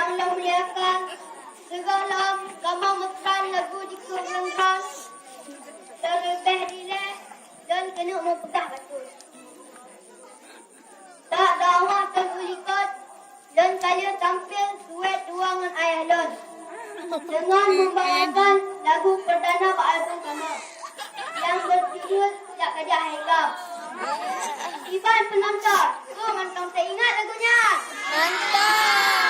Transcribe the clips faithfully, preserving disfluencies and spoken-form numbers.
Nyang lôn muliakan, sigohlom kamoe meutran lagu jikheun ngon droe, teuleubeh dilèe lôn keuneuk meupeugah bacut. Bak dakwah thôn u likot, lôn ka lheueh tampil suet dua ngon ayah lôn, deungon membawakan lagu perdana bak album kamoe nyang berjudul Jak Kajak Hai Gam. Iban penonton, soe mantong teuingat lagu nyan? Mantong!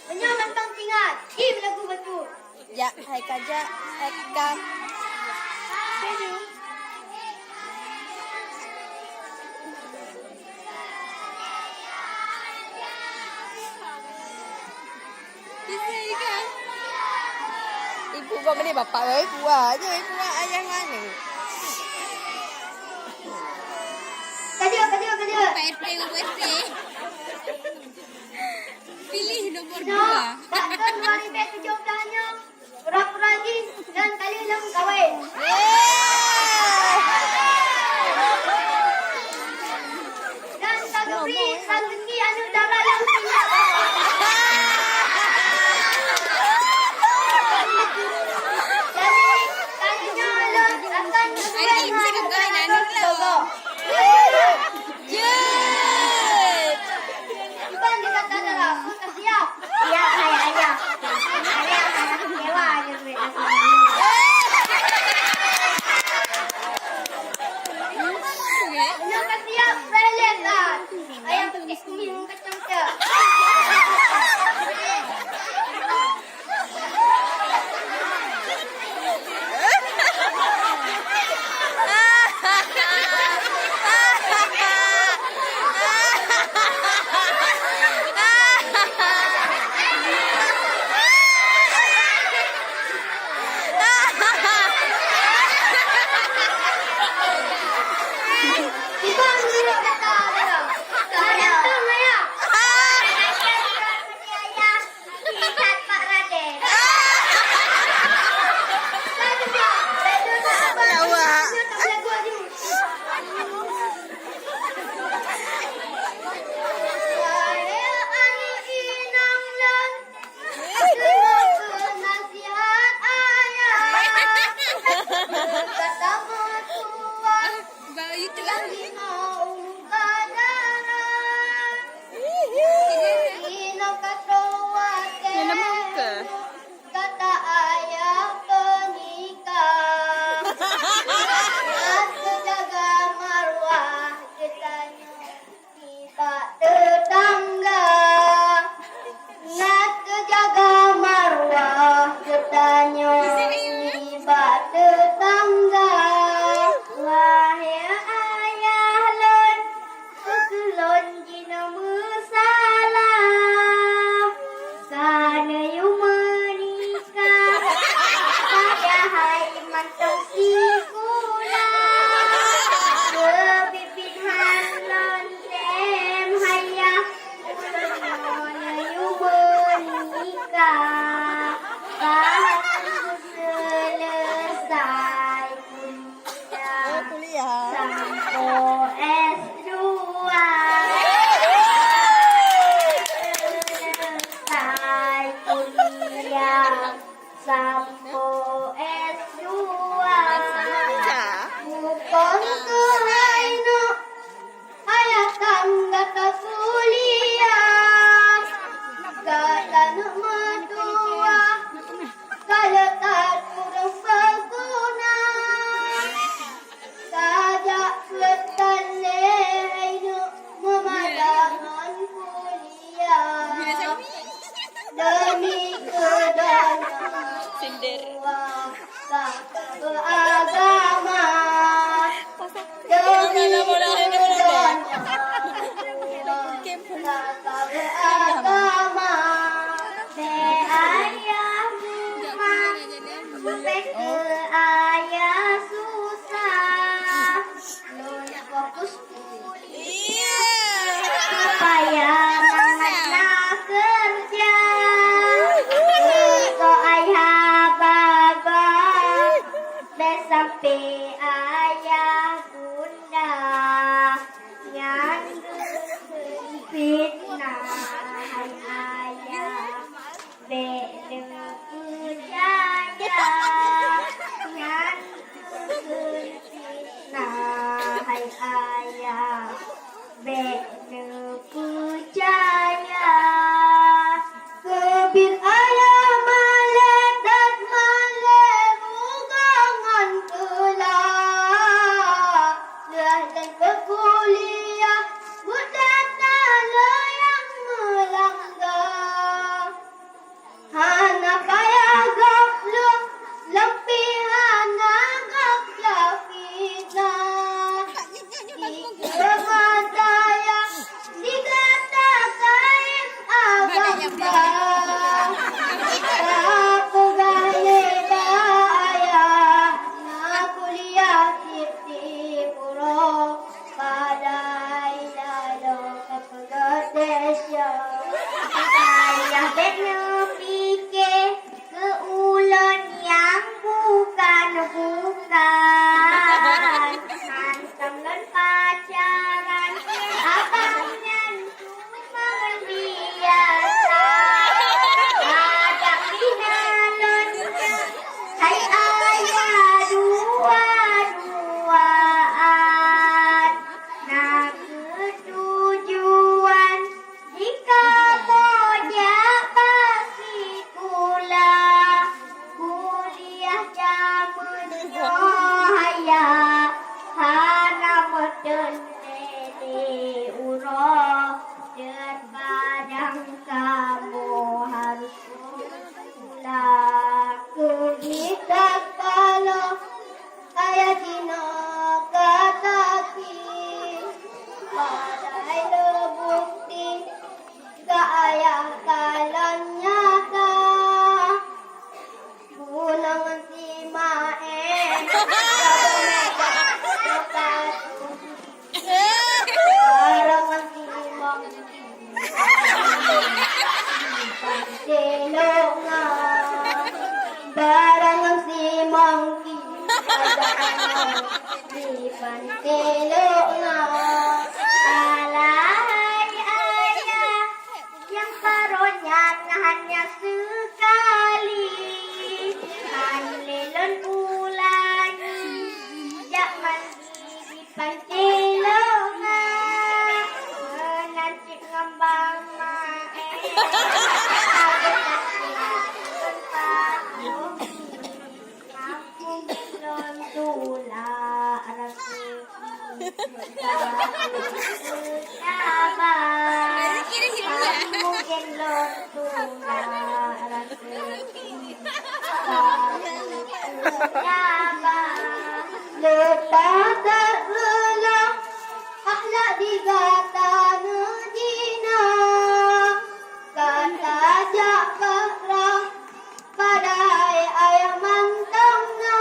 Meunyoe mantong teuingat, im lagu bacut. Jak hai kajak, hai kajak. Ibu kau beli bapak kau, ibu ah. Ayo, ibu ah, ayah mana? Kajak, kajak, kajak. Bapak R T, Ibu R T. Pilih nombor dua. Bak thôn dua ribu tujuh belas nyoe, pura-pura jih lôn ka lheueh lôn kawén. Dan ka geubri rezeki aneuk dara lôn singoh. Jadi, kali nyoe lôn akan geubri aneuk lôn. Jeuet! Iban di kata dalam, ka siap. Siap, hai ayah. Ayah, ayah kecewa aja duit aku. Nyoe ka siap, preh lé that. Ayah pakai kumis muka cemcem. Bau itu lah. Yang nama muka? Kata ayah peunikah, na teujaga maruah geutanyoe nibak teutangga. Na teujaga maruah geutanyoe nibak teutangga. Wahé ayah lôn, ukeue lôn jinoe meusalah. Ka neuyue meunikah, padahai mantong sikula. Keubiet-biet han lôn tem hai yah, uroe nyoe neuyue meunikah. Ka han seuleusai kuliah. Oh, kuliah. Sampoe S dua. Selesai kuliah. Sampoe S dua. Bukon keuhai neuk. Ayah tan gata kuliah, gata neuk meutuah, ka le that ureueng peuguna. Ka jak keutan lé hai neuk meumadah ngon kuliah. Demi keu donya tuha ka beuagama. Demi keu donya tuha ka beuagama. Bèk ayah mumat, bèk keu ayah susah. Lôn fokus Iya. Supaya mangat na keureuja. Keu ayah baba, bèk sampoe ayah bunda nyan geukheun fitnah. Di pantai Lok Nga, alahai ayah, nyang parot nyan hanya sekali. Han lé lôn ulangi, jak mandi di pantai Lok Nga. Meunan cit ngon Bang Maé. Habéh lôn pajoh. Kampung lôn tulak raseuki, kampung lôn tulak raseuki, kampung lôn tulak. Leupah that reuloh akhlak di gata neujina, gata jak bak rang. Padahai ayah mantong na,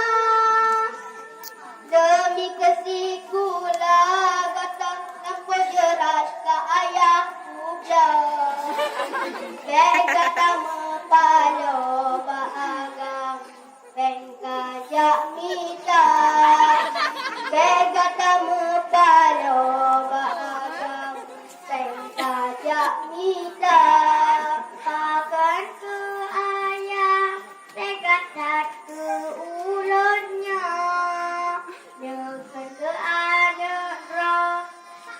demi keusikula gata lampôh jeurat keu ayah kuda. Bèk gata meupaloe bak agam, péng ka jak mita. Bèk gata meupaloe bak agam, péng ka jak mita. Pakon keu ayah teuga that keu ulôn nyoe, neukheun keu aneuk droe,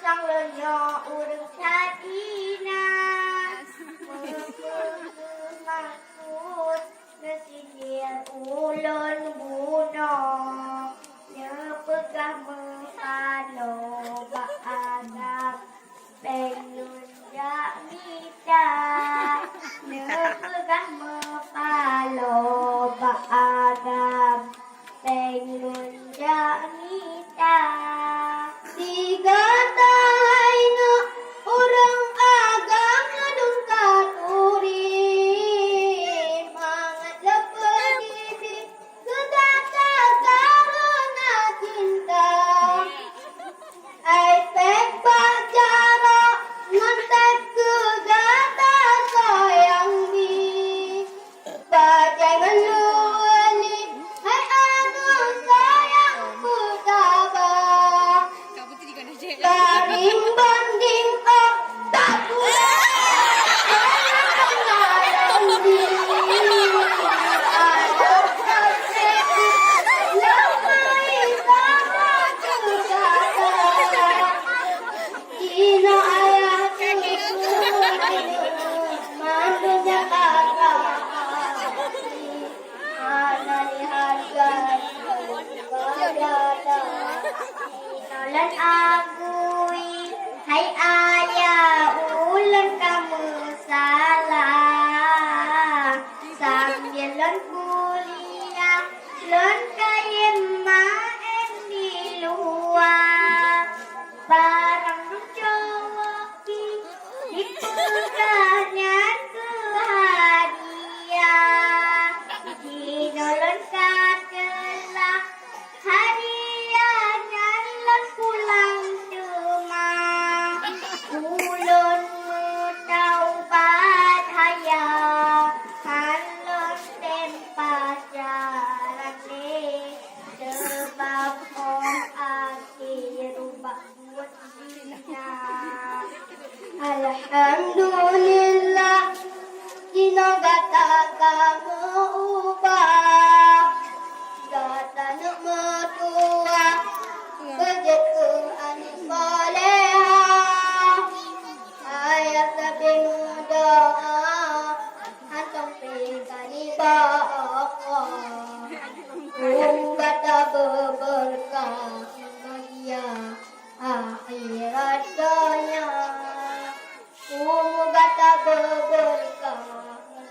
sang lôn nyoe ureueng that inan. Meukheun keu maksud neusindir ulôn bunoe, neupeugah meupaloe bak agam. Péng lôn jak mita, neupeugah meupaloe bak agam. Péng lôn jak mita. Di gata hai neuk ureueng agam ladôm ka turi, mangat leupah gibi keu gata kareuna cinta. Ai péng bak jaroe ngon tép keu gata sayang bi. Bajèe ngon luweue li, hai aneuk sayang peutaba. Garing banding ôk tak kuat. Inoe ayah cucu mandum nyang ka hana dihargai bak gata. Inoe lôn akui, hai ayah, ulôn ka meusalah. Sambil lôn kuliah, lôn kayém maén di luwa. Barang lôn cok pih dipeugah nyan keu hadiah. Jinoe lôn ka teulah, hadiah nyan lôn pulang teuma. Ulôn meutaubat haya, han lôn tem pacaran lé, sabab 'oh akhé rubah buet zina. Alhamdulillah, jinoe gata ka meuubah. Gata neuk meutuwah, beujeuet keu aneuk salehah. Ayah sabe meudoa, hantom pih ka nibak Allah. Umu gata beubeurkah, bahgia akhirat donya. Umu gata beubeurkah,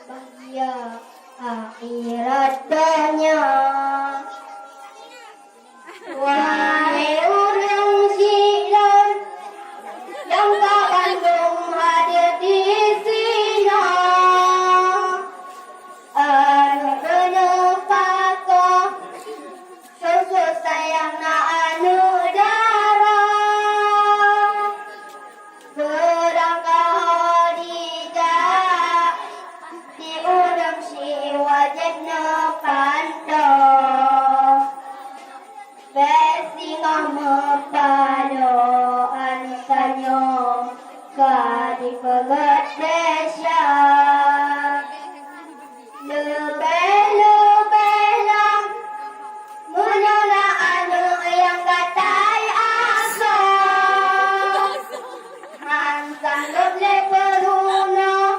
bahgia akhirat donya. Wahai ureueng syiek lôn, nyang ka bandum hadir di sinoe, aneuk droeneuh pakoh, khusos sayang na aneuk dara. Beurangkaho dijak di ureueng syiek wajéb neupantoe. Tanyoe ka dipeugét desya. Leubeh-leubeh lom meunyoe na aneuëk nyang gatai asoe, han sanggob lé peurunoe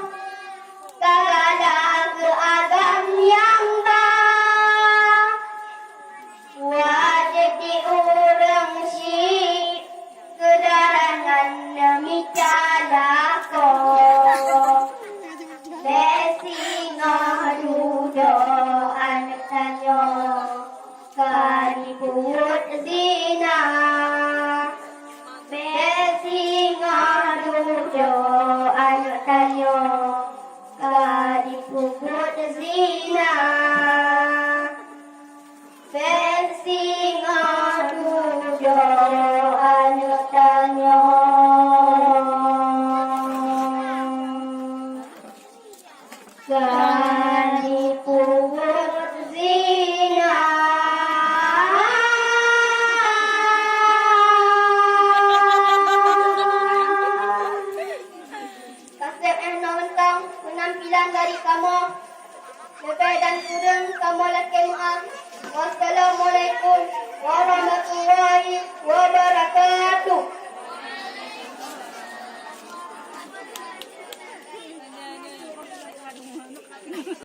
ka galak keu agam nyang ba. Wajéb di ureuëng syiek keudara ngon neumita lakoe. Bék singoh dudoe aneuëk tanyoe ka jipeubuet zina. Bék singoh dudoe aneuëk tanyoe ka jipeubuet zina. Bék singoh dudoe